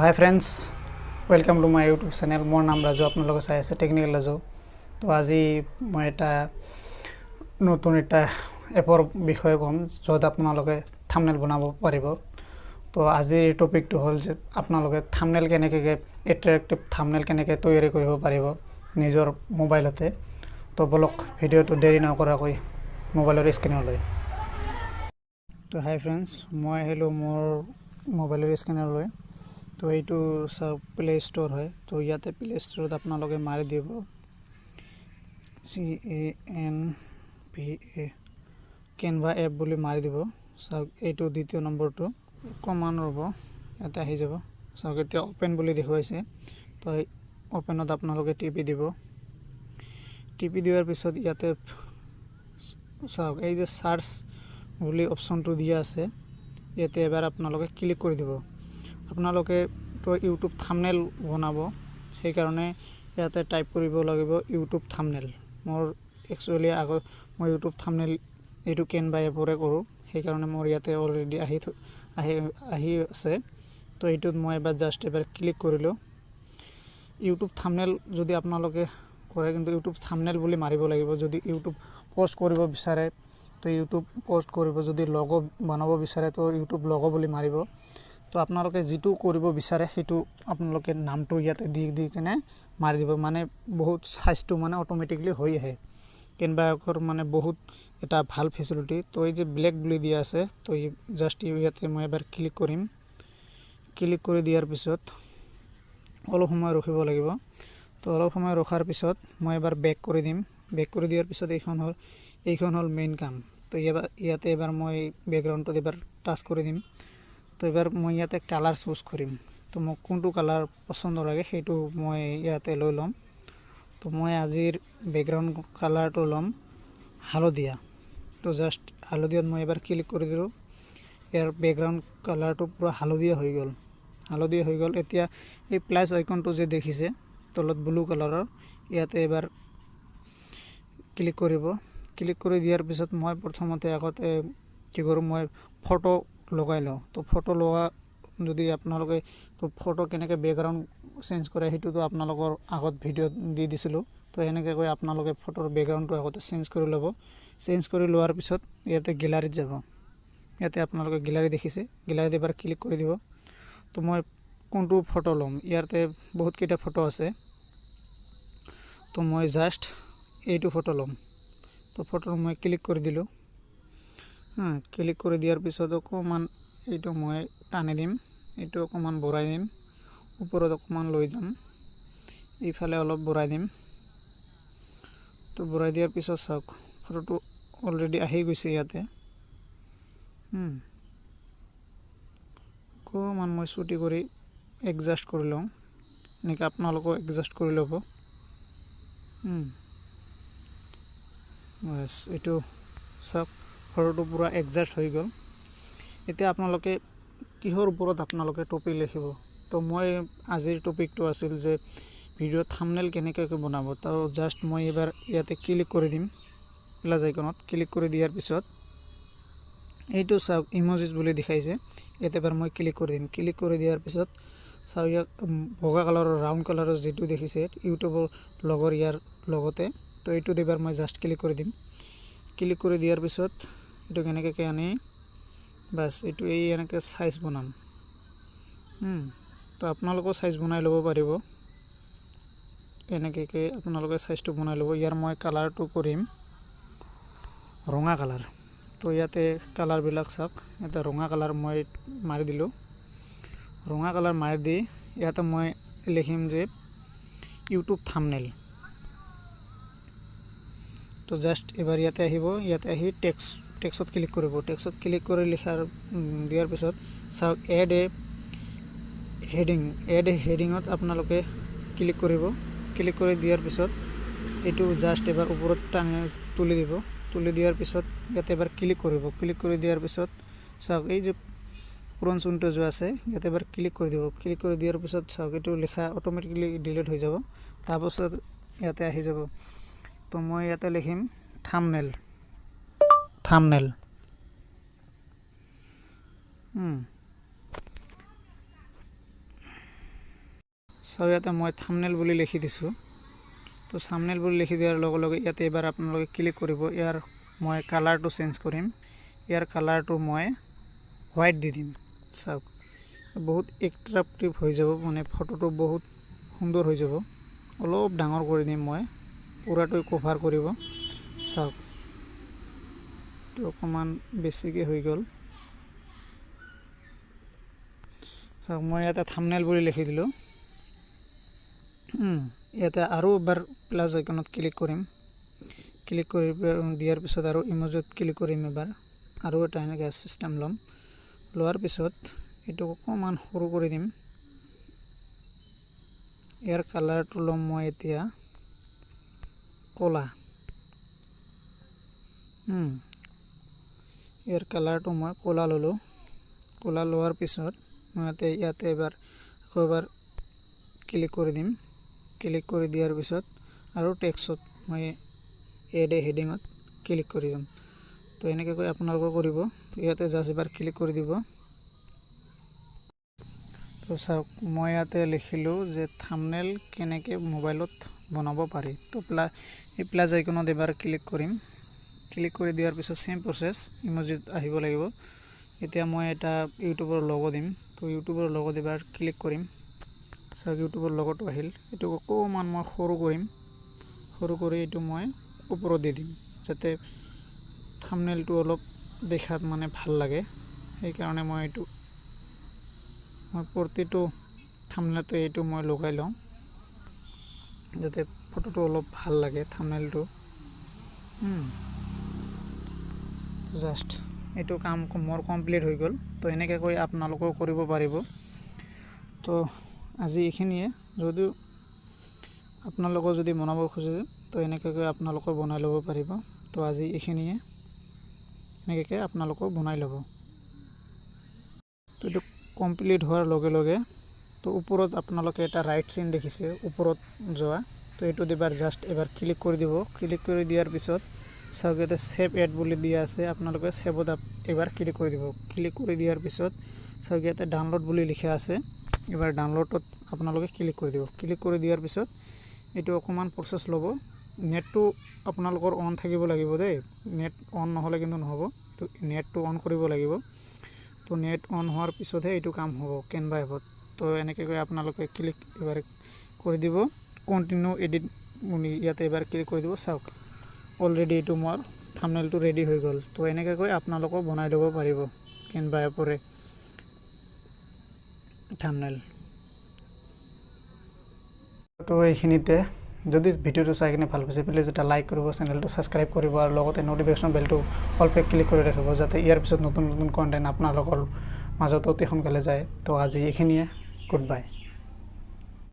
Hi friends, welcome to my YouTube channel. মোৰ নাম ৰাজু, আপোনালোকে চাই আছে টেকনিকেল ৰাজু। তো আজি মই এটা নতুন এটা এপৰ বিষয়ে ক'ম, য'ত আপোনালোকে থামনেল বনাব পাৰিব। তো আজিৰ টপিকটো হ'ল যে আপোনালোকে থামনেল কেনেকৈ, এট্ৰেক্টিভ থামনেল কেনেকৈ তৈয়াৰী কৰিব পাৰিব নিজৰ মোবাইলতে। তো ব'লক, ভিডিঅ'টো দেৰি নকৰাকৈ মোবাইলৰ স্ক্ৰীণলৈ। তো হাই ফ্ৰেণ্ডছ, মই আহিলোঁ মোৰ মোবাইলৰ স্ক্ৰীণলৈ। তো এইটো চাওক, প্লে ষ্ট'ৰ হয়। তো ইয়াতে প্লে ষ্ট'ৰত আপোনালোকে মাৰি দিব CANVA, Canva app বুলি মাৰি দিব। চাওক, এইটো দ্বিতীয় নম্বৰটো। অকণমান ৰ'ব, ইয়াতে আহি যাব। চাওক, এতিয়া অ'পেন বুলি দেখুৱাইছে। তো অ'পেনত আপোনালোকে টিপি দিব। টিপি দিয়াৰ পিছত ইয়াতে চাওক, এই যে চাৰ্চ বুলি অপশ্যনটো দিয়া আছে, ইয়াতে এবাৰ আপোনালোকে ক্লিক কৰি দিব। আপোনালোকে তো ইউটিউব থামনেল বনাব, সেইকাৰণে ইয়াতে টাইপ কৰিব লাগিব ইউটিউব থামনেল। মোৰ একচুৱেলি আগত মই ইউটিউব থামনেল এইটো কেনভা এপৰে কৰোঁ, সেইকাৰণে মোৰ ইয়াতে অলৰেডি আহি আহি আছে। তো এইটোত মই এবাৰ জাষ্ট এবাৰ ক্লিক কৰিলোঁ। ইউটিউব থামনেল যদি আপোনালোকে কৰে, কিন্তু ইউটিউব থামনেল বুলি মাৰিব লাগিব। যদি ইউটিউব পষ্ট কৰিব বিচাৰে, তো ইউটিউব পষ্ট কৰিব। যদি লগ' বনাব বিচাৰে, তো ইউটিউব লগ' বুলি মাৰিব। তো আপোনালোকে যিটো কৰিব বিচাৰে, সেইটো আপোনালোকে নামটো ইয়াতে দি দি কেনে মাৰি দিব। মানে বহুত চাইজটো মানে অট'মেটিকলি হৈ আহে। কেনভা এপৰ মানে বহুত এটা ভাল ফেচিলিটি। তো এই যে ব্লেক বুলি দিয়া আছে, তো জাষ্ট ইয়াতে মই এবাৰ ক্লিক কৰিম। ক্লিক কৰি দিয়াৰ পিছত অলপ সময় ৰখিব লাগিব। তো অলপ সময় ৰখাৰ পিছত মই এবাৰ বেক কৰি দিম। বেক কৰি দিয়াৰ পিছত এইখন হ'ল মেইন কাম। তো ইয়াতে এবাৰ মই বেকগ্ৰাউণ্ডটোত এবাৰ টাচ কৰি দিম। তো এবাৰ মই ইয়াতে কালাৰ চুজ কৰিম। তো মোক কোনটো কালাৰ পচন্দ লাগে, সেইটো মই ইয়াতে লৈ ল'ম। তো মই আজিৰ বেকগ্ৰাউণ্ড কালাৰটো ল'ম হালধীয়া। তো জাষ্ট হালধীয়াত মই এবাৰ ক্লিক কৰি দিলোঁ। ইয়াৰ বেকগ্ৰাউণ্ড কালাৰটো পূৰা হালধীয়া হৈ গ'ল, হালধীয়া হৈ গ'ল। এতিয়া এই প্লাছ আইকনটো যে দেখিছে তলত ব্লু কালাৰৰ, ইয়াতে এবাৰ ক্লিক কৰিব। ক্লিক কৰি দিয়াৰ পিছত মই প্ৰথমতে আগতে কি কৰোঁ, মই ফটো লগাই লওঁ। তো ফটো লগা যদি আপোনালোকে, তো ফটো কেনেকৈ বেকগ্ৰাউণ্ড চেঞ্জ কৰে, সেইটোতো আপোনালোকৰ আগত ভিডিঅ'ত দি দিছিলোঁ। তো এনেকৈ আপোনালোকে ফটোৰ বেকগ্ৰাউণ্ডটো আগতে চেঞ্জ কৰি ল'ব। চেঞ্জ কৰি লোৱাৰ পিছত ইয়াতে গেলাৰীত যাব। ইয়াতে আপোনালোকে গেলাৰী দেখিছে, গেলাৰীত এবাৰ ক্লিক কৰি দিব। তো মই কোনটো ফটো ল'ম? ইয়াতে বহুতকেইটা ফটো আছে। তো মই জাষ্ট এইটো ফটো ল'ম। তো ফটো মই ক্লিক কৰি দিলোঁ। ক্লিক কৰি দিয়াৰ পিছত অকণমান এইটো মই টানি দিম, এইটো অকণমান বঢ়াই দিম, ওপৰত অকণমান লৈ যাম, ইফালে অলপ বঢ়াই দিম। তো বঢ়াই দিয়াৰ পিছত চাওক, ফটোটো অলৰেডি আহি গৈছে ইয়াতে। অকণমান মই চুটি কৰি এডজাষ্ট কৰি লওঁ। এনেকৈ আপোনালোকেও এডজাষ্ট কৰি ল'ব। বাছ, এইটো চাওক, ফটোটো পূৰা এডজাষ্ট হৈ গ'ল। এতিয়া আপোনালোকে কিহৰ ওপৰত আপোনালোকে টপিক লিখিব? তো মই আজিৰ টপিকটো আছিল যে ভিডিঅ' থামনেল কেনেকৈ বনাব। তো জাষ্ট মই এইবাৰ ইয়াতে ক্লিক কৰি দিম। প্লাছ আইকনত ক্লিক কৰি দিয়াৰ পিছত এইটো চাওক, ইমজিজ বুলি দেখাইছে। ইয়াতে এবাৰ মই ক্লিক কৰি দিম। ক্লিক কৰি দিয়াৰ পিছত চাওক, ইয়াক বগা কালাৰৰ ৰাউণ্ড কালাৰৰ যিটো দেখিছে ইউটিউবৰ লগৰ ইয়াৰ লগতে, তো এইটোত এবাৰ মই জাষ্ট ক্লিক কৰি দিম। ক্লিক কৰি দিয়াৰ পিছত এইটো কেনেকৈ আনি বাছ এইটো এই এনেকৈ চাইজ বনাম। তো আপোনালোকেও চাইজ বনাই ল'ব পাৰিব। এনেকৈ আপোনালোকে চাইজটো বনাই ল'ব। ইয়াৰ মই কালাৰটো কৰিম ৰঙা কালাৰ। তো ইয়াতে কালাৰবিলাক চাওক, ইয়াতে ৰঙা কালাৰ মই মাৰি দিলোঁ। ৰঙা কালাৰ মাৰি দি ইয়াতে মই লিখিম যে ইউটিউব থামনেল। তো জাষ্ট এবাৰ ইয়াতে আহিব। ইয়াতে আহি টেক্সত ক্লিক কৰিব। টেক্সত ক্লিক কৰি লিখাৰ দিয়াৰ পিছত চাওক, add a heading, add a হেডিঙত আপোনালোকে ক্লিক কৰিব। ক্লিক কৰি দিয়াৰ পিছত এইটো জাষ্ট এবাৰ ওপৰত টানি তুলি দিব। তুলি দিয়াৰ পিছত ইয়াতে এবাৰ ক্লিক কৰিব। ক্লিক কৰি দিয়াৰ পিছত চাওক, এই যে পূৰণ চিনটো যোৱা আছে, ইয়াতে এবাৰ ক্লিক কৰি দিব। ক্লিক কৰি দিয়াৰ পিছত চাওক, এইটো লিখা অট'মেটিকেলি ডিলিট হৈ যাব। তাৰপাছত ইয়াতে আহি যাব। তো মই ইয়াতে লিখিম থামনেল, থামনেল। চাওক, ইয়াতে মই থামনেল বুলি লিখি দিছোঁ। তো থামনেল বুলি লিখি দিয়াৰ লগে লগে ইয়াতে এবাৰ আপোনালোকে ক্লিক কৰিব। ইয়াৰ মই কালাৰটো চেঞ্জ কৰিম। ইয়াৰ কালাৰটো মই হোৱাইট দি দিম। চাওক, বহুত এট্ৰাক্টিভ হৈ যাব, মানে ফটোটো বহুত সুন্দৰ হৈ যাব। অলপ ডাঙৰ কৰি দিম মই, পূৰাটো কভাৰ কৰিব। চাওক, এইটো অকণমান বেছিকৈ হৈ গ'ল। চাওক, মই ইয়াতে থামনেল বুলি লিখি দিলোঁ। ইয়াতে আৰু এবাৰ প্লাছ আইকনত ক্লিক কৰিম। ক্লিক কৰি দিয়াৰ পিছত আৰু ইম'জিত ক্লিক কৰিম এবাৰ, আৰু এটা এনেকৈ চিষ্টেম ল'ম। লোৱাৰ পিছত এইটো অকণমান সৰু কৰি দিম। ইয়াৰ কালাৰটো ল'ম মই এতিয়া ক'লা। ইয়াৰ কালাৰটো মই ক'লা ল'লোঁ। ক'লা লোৱাৰ পিছত মই ইয়াতে এবাৰ আকৌ এবাৰ ক্লিক কৰি দিম। ক্লিক কৰি দিয়াৰ পিছত আৰু টেক্সত মই এড এ হেডিঙত ক্লিক কৰি দিম। তো এনেকৈ আপোনালোকে কৰিব। ইয়াতে জাষ্ট এবাৰ ক্লিক কৰি দিব। তো চাওক, মই ইয়াতে লিখিলোঁ যে থামনেল কেনেকৈ মোবাইলত বনাব পাৰি। তো এই প্লাছ আইকনত এবাৰ ক্লিক কৰিম। ক্লিক কৰি দিয়াৰ পিছত ছেইম প্ৰচেছ, ইম'জিত আহিব লাগিব। এতিয়া মই এটা ইউটিউবৰ লগ দিম। তো ইউটিউবৰ লগত এবাৰ ক্লিক কৰিম। চাওক, ইউটিউবৰ লগতো আহিল। এইটো অকণমান মই সৰু কৰিম। সৰু কৰি এইটো মই ওপৰত দি দিম, যাতে থামনেলটো অলপ দেখাত মানে ভাল লাগে। সেইকাৰণে মই এইটো মই প্ৰতিটো থামনেলতে এইটো মই লগাই লওঁ, যাতে ফটোটো অলপ ভাল লাগে, থামনেলটো। জাষ্ট এইটো কাম মোৰ কমপ্লিট হৈ গ'ল। তো এনেকৈ কৰি আপোনালোকেও কৰিব পাৰিব। তো আজি এইখিনিয়ে। যদিও আপোনালোকেও যদি বনাব খোজে, তো এনেকৈ আপোনালোকেও বনাই ল'ব পাৰিব। তো আজি এইখিনিয়ে। এনেকৈ আপোনালোকেও বনাই ল'ব। তো এইটো কমপ্লিট হোৱাৰ লগে লগে তো ওপৰত আপোনালোকে এটা ৰাইট চিন দেখিছে ওপৰত যোৱা। তো এইটোত এবাৰ জাষ্ট এবাৰ ক্লিক কৰি দিব। ক্লিক কৰি দিয়াৰ পিছত চাওক, ইয়াতে ছেভ এড বুলি দিয়া আছে। আপোনালোকে ছেভত এবাৰ ক্লিক কৰি দিব। ক্লিক কৰি দিয়াৰ পিছত চাওক, ইয়াতে ডাউনলোড বুলি লিখা আছে। এবাৰ ডাউনলোডত আপোনালোকে ক্লিক কৰি দিব। ক্লিক কৰি দিয়াৰ পিছত এইটো অকণমান প্ৰচেছ ল'ব। নেটটো আপোনালোকৰ অন থাকিব লাগিব দেই। নেট অন নহ'লে কিন্তু নহ'ব। এইটো নেটটো অন কৰিব লাগিব। তো নেট অন হোৱাৰ পিছতহে এইটো কাম হ'ব কেনভা এপত। তো এনেকৈ আপোনালোকে ক্লিক এবাৰ কৰি দিব। কণ্টিনিউ এডিট বুলি ইয়াতে এবাৰ ক্লিক কৰি দিব। চাওক, অলৰেডি এইটো মোৰ থামনেলটো ৰেডি হৈ গ'ল। তো এনেকৈ আপোনালোকেও বনাই ল'ব পাৰিব কেনভা এপৰে থামনেল। তো এইখিনিতে। যদি ভিডিঅ'টো চাই কিনে ভাল পাইছে, প্লিজ এটা লাইক কৰিব, চেনেলটো ছাবস্ক্ৰাইব কৰিব আৰু লগতে ন'টিফিকেশ্যন বেলটো অল পে ক্লিক কৰি ৰাখিব, যাতে ইয়াৰ পিছত নতুন নতুন কণ্টেণ্ট আপোনালোকৰ মাজত অতি সোনকালে যায়। তো আজি এইখিনিয়ে। Good bye.